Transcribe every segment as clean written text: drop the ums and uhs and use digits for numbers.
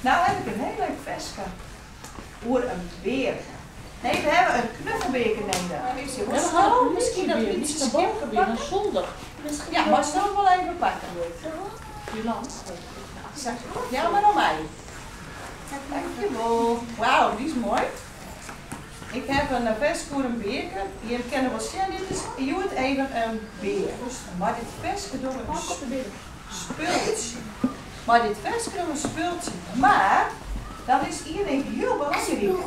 No heb ik in hiel leuk ferske oer in bearke. Nee, we hawwe in knuffelbearke nedich. We Miskien dat lytse skipke pakke? Ja, meist dat wol even pakke. Sa, jou mar oan my. Dankjewol. Wauw, dy is moai. Ik haw in ferske oer in bearke. Jim kinne wol sjen, dit is hjoed even in bear. Mei dit ferske dogge we in spultsje. Mei dit ferske dogge we in spultsje. Mar dan is ien ding hiel belangryk.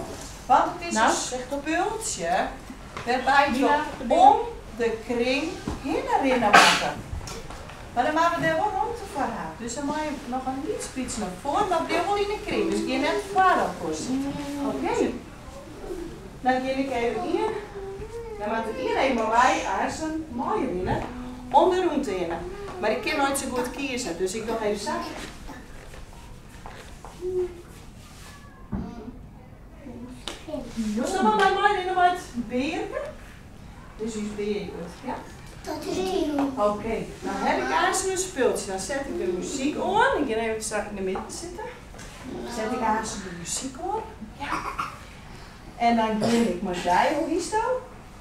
Want it is in spultsje wêrby't jo om de kring hinne rinne moatte. Mar dan moatte we dêr wol romte foar ha. Dus dan meie je noch in lyts bytsje nei foaren, mar bliuw wol yn de kring. Dus gean net foar elkoar sitten. Oké. Dan gean ik even ien. Dan moat der ien even mei my aansten meirinne om de rûnte hinne. Mar ik kin noait sa goed kieze, dus ik doch even sa. Wolst mei my meirinne mei it bearke? Dit is ús bear hjoed, ja? Dat is Dion. Oké, dan ha ik aansten in spultsje. Dan set ik de muzyk oan. Ik gean even sa yn de midden sitten. Set ik aansten de muzyk oan. Ja. En dan gean ik mei dy, hoe hietsto?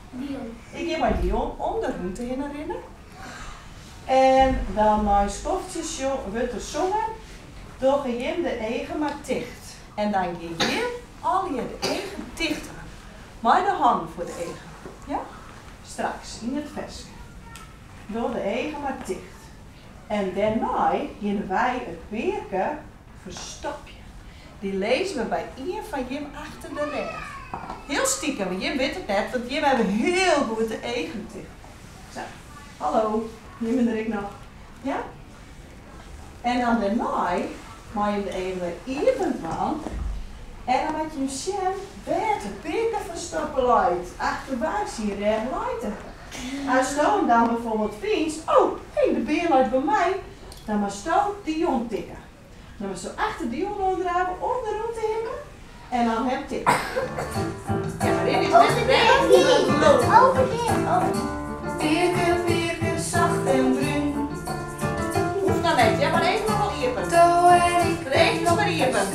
Dion. Ik gean mei Dion om de rûnte hinne rinne. En dan nei skoftsjes wurdt der songen, dogge jim de eagen mar ticht. En dan gean jim allegear de eagen ticht dwaan. Mei de hannen foar de eagen. Ja? Straks, yn it ferske. Doch de eagen mar ticht. En dêrnei geane wy it bearke ferstopjen. Dy lizze we by ien fan jim achter de rêch. Hiel stikem, want jim witte it net, want jim hawwe hiel goed de eagen ticht. Sa, hallo, jim binne der ek noch. Ja? En dan dêrnei meie jim de eagen wer iepen dwaan en dan moatte jim sjen wêr't it bearke ferstoppe leit. Achter wa syn rêch leit er? Asto him dan bijvoorbeeld fynst, oh, hé, de bear leit by my, dan moatsto Dion tikke. Dan moatsto achter Dion oandrave om de rûnte hinne en dan him tikke. Ja, mar dit is net rennen, mar lopen. Bearke, bearke, sacht en brún. Hoecht noch net, hear, mar even noch wol iepen. Do en ik De eagen noch mar iepen.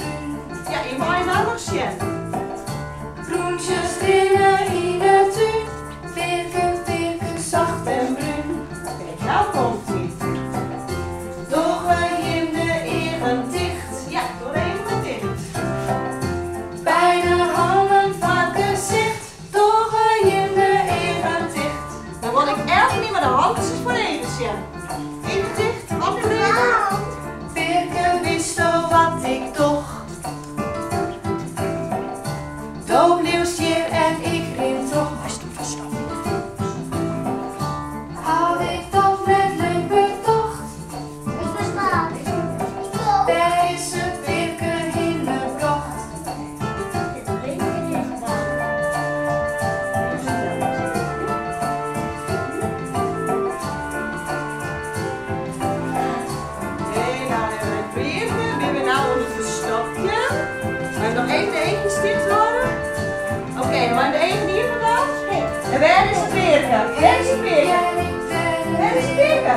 Ja, je meie no noch sjen. Rûntsjes rinne yn 'e tún. Bearke, bearke, sacht en brún. Oké, no komt ie. Dogge jim de eagen ticht? Ja, doch de eagen mar ticht. Beide hannen foar 't gesicht. Dogge jim de eagen ticht. Dan wol ik elkenien mei de hantsjes foar de eagen sjen. Eagen ticht, hannen foar de eagen. Bearke, witsto wat ik doch? Do bliuwst hjir en ik rin troch. Meist ferstoppe. Haw ik dat net leuk betocht? Wêr is it bearke hinne brocht? Oké, no dan hawwe we it bearke. Binne we no oan it ferstopjen. Moat ik noch even de eachjes ticht hâlde? Oké, dan mei de eagen iepen dwaan. En wêr is it bearke? Wêr is it bearke? Wêr is it bearke?